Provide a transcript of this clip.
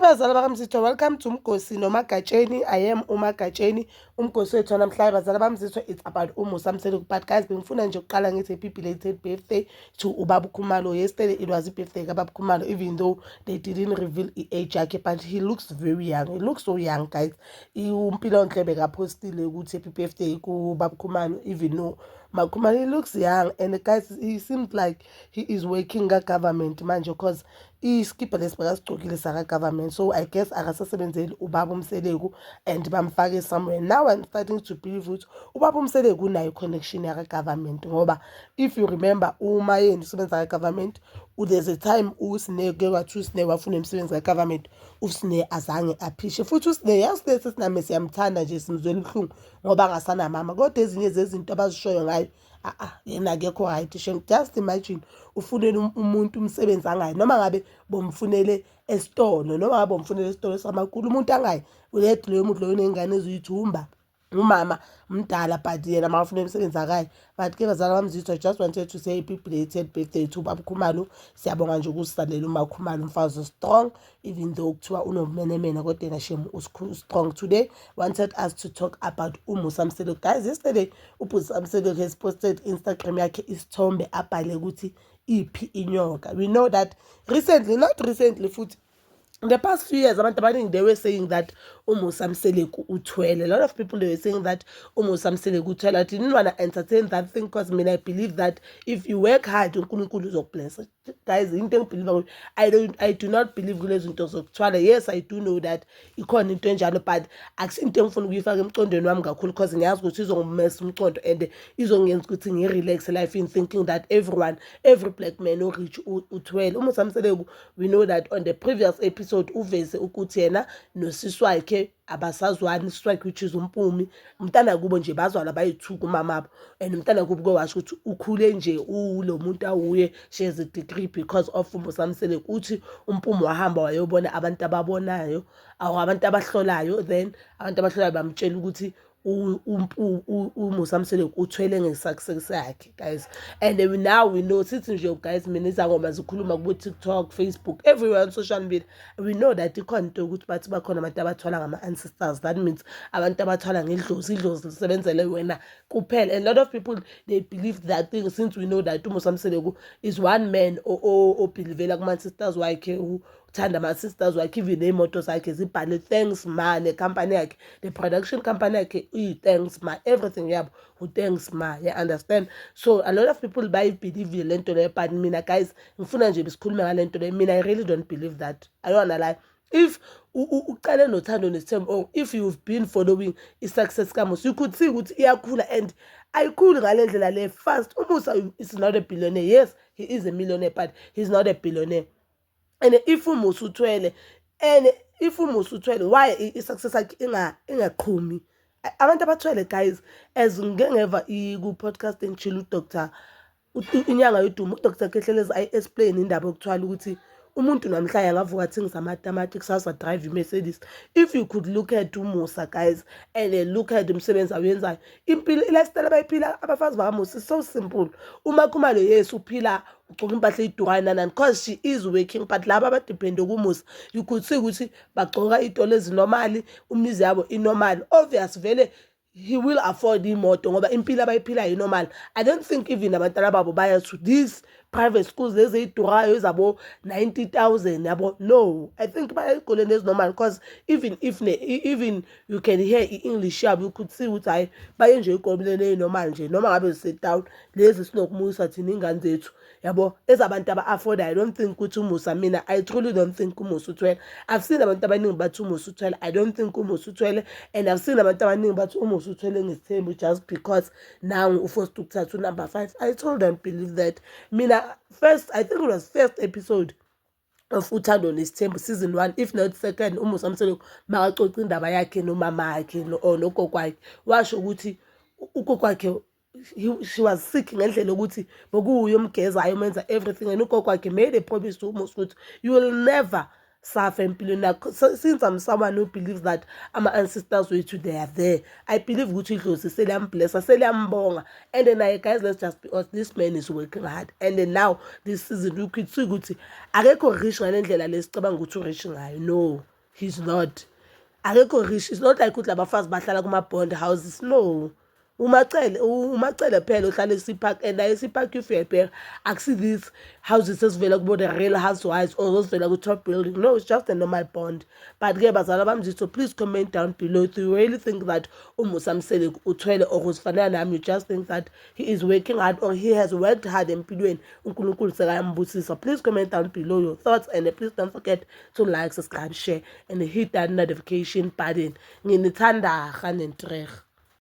Bazali bakaMzitho, welcome to Umgosi noMagatsheni. I am uMagatsheni. Umgosi wethu wanamhlanje, bazali bamzitho, it's about uMusa Mseleku. But guys, bengifuna nje ukuqala ngithi happy belated birthday to ubaba Khumalo. Yesterday it was i-birthday kababa Khumalo, even though they didn't reveal i-age yakhe, but he looks very young. He looks so young, guys. UMpilonhle bekaphostile ukuthi happy birthday kubaba Khumalo, even though Makhumalo, he looks young. And guys, he seems like he is working ka-government manje, 'cause iskipa lesi bekasigcokile saka-government, so I guess akasasebenzeli ubaba uMseleku and bamfake somewhere. Now I'm starting to believe ukuthi ubaba uMseleku unayo i-connection yaka-government, ngoba if you remember, uMayeni usebenza ka-government. There's a time uSine ke kwathi uSine wafuna umsebenzi ka-government, uSine azange aphishe futhi. USine, yazi, sesiname siyamthanda nje, simzwela ubuhlungu ngoba angasanamama, kodwa ezinye zezinto abazishoyo ngayo, a-a, yena akekho right, shem. Just imagine ufunele umuntu umsebenzi, angayi, noma ngabe bomfunele esitolo, noma ngabe bomfunele esitolo samakhulu, umuntu angayi. Uledwa loyo muntu loyo, uney'ngane eziyithumba, umama mdala, but yena makafuna umsebenzi akayi. But ke bazala bamzitho, I just wanted to say happy belated birthday to ubaba Khumalo. Siyabonga nje ukusisalela uMakhumalo, umfazi strong, even though kuthiwa unobumenemene, kodwa yena shem strong. Today wanted us to talk about uMusa Mseleku. Guys, yesterday uMusa Mseleku has posted Instagram yakhe isithombe, abhale ukuthi "Iphi inyoka?" We know that recently, not recently futhi, in the past few years, abantu abaningi, they were saying that uMusa Mseleku uthwele. A lot of people, they were saying that uMusa Mseleku uthwele. I didn't want to entertain that thing because mina I believe that if you work hard, uNkulunkulu uzokublessa. Guys, into engibelieve kuyo, I do not believe kulezi zinto zokuthwala. Yes, I do know that ikhona into enjalo, but akusinto engifuna ukuyifaka emcondweni wami kakhulu, because ngiyazi ukuthi izongimesa umcondo and izongenza ukuthi ngi-relax life in thinking that everyone, every black man o-rich uthwele. UMusa Mseleku, we know that on the previous episode uveze ukuthi yena nosisi wakhe abasazwani, usisi wakhe which is uMpumi, umntana kubo nje, bazwana bayi-two kumamabo, and umntana kubo ke washo ukuthi ukhule nje ulo muntu awuye, she has a degree because of uMusa Mseleku. Uthi uMpumi wahamba wayobona abantu ababonayo or abantu abahlolayo, then abantu abahlolayo bamtshela ukuthi uMusa Mseleku uthwele nge-success yakhe, guys. And now we know, sithi nje guys, mina izangoma zikhuluma kubo-TikTok, Facebook, everywhere on social media, we know that ikhona into yokuthi bathi bakhona abantu abathwala ngama-ancestors. That means abantu abathwala ngedlozi, idlozi lisebenzele wena kuphela, and a lot of people, they believe that thing. Since we know that uMusa Mseleku is one man obelievela kuma-ancestors wakhe, uthanda ama-sisters wakhe, even ney'moto zakhe zibhale "Thanks Ma", nekhampani yakhe, the production company yakhe iyi-Thanks Ma, everything yabo u-Thanks Ma, you understand? So a lot of people bayibelievile le nto leyo, but mina guys, ngifuna nje besikhulume ngale nto leyo. Mina I really don't believe that. I don't wanna lie. If uqale noThando Nesithembu or if you've been following i-success kaMusa, you could see ukuthi iyakhula and ayikhuli ngale ndlela le fast. UMusa is not a billionaire. Yes, he is a millionaire, but he's not a billionaire. And if uMusa uthwele, and if uMusa uthwele, why i-success yakhe ingaqhumi? Abantu abathwele, guys, as ngike ngeva ku-podcast engishilo, uDr inyanga yodumo uDr Kehlelezi ayi-explain indaba yokuthwala, ukuthi umuntu namhlanje angavuka athengise amatamati, kusasa drive i-Mercedes. If you could look at uMusa, guys, and then look at umsebenzi awenzayo, impilo, i-lifestyle abayiphila abafazi bakaMusa is so simple. UMakhumalo, yes, uphila, ugcoka impahla ey'durayo nanani because she is working, but laba abadepende kuMusa, you could see ukuthi bagcoka iy'tolo ezi-normal, imizi yabo i-normal. Obvious vele he will afford imoto ngoba impilo abayiphilayo i-normal. I don't think even abantwana babo baya to these private schools lezi ey'durayo ezabo 90,000, yabo. No, I think baya ey'koleni ezi-normal, because even if ne, even you can hear i-English yabo, you could see ukuthi hhayi, baye nje ey'koleni ey'normal nje, noma ngabe zise-town lezi sinokumuyisa thina iy'ngane zethu, yabo, ezabantu aba-affordayo. I don't think ukuthi uMusa, mina I truly don't think uMusa uthwele. I've seen abantu abaningi bathi uMusa uthwele. I don't think uMusa uthwele, and I've seen abantu abaningi bathi uMusa uthwele ngesithembu just because now u-forced ukuthatha unumber 5. I totally don't believe that. Mina first, I think it was first episode of Uthando Nesithembu season 1, if not second, uMusa Mseleku makacoca indaba yakhe nomama wakhe or nogogo wakhe, washo ukuthi ugogo wakhe, she was sick ngendlela yokuthi bekuwuye omgezayo, umenza everything, and ugogo wakhe made a promise to uMusa ukuthi you will never suffer empilweni yakho. So, since I'm someone who believes that ama-ancestors wethu, they are there, I believe ukuthi idlozi seliyamblessa, seliyambonga. And then naye, guys, let's just be honest, this man is working hard, and then now this season you could see ukuthi akekho rich ngale ndlela lesicabanga ukuthi u-rich ngayo. No. He's not, akekho rich. It's not like ukuthi labafazi bahlala kuma-bond houses, no. UMaCele, uMaCele phela uhlala e-Sea Park, and naye e-Sea Park, if uyayibheka, akusi these houses esivela kubo The Real Housewives or ezivela ku-top building. No, it's just a normal bond. But-ke bazala bami, so please comment down below, do you really think that uMusa Mseleku uthwele, or uzifanele nami, you just think that he is working hard or he has worked hard empilweni, uNkulunkulu sekayambusisa? Please comment down below your thoughts, and please don't forget to like, subscribe, share and hit that notification button. Nginithanda ganentreg.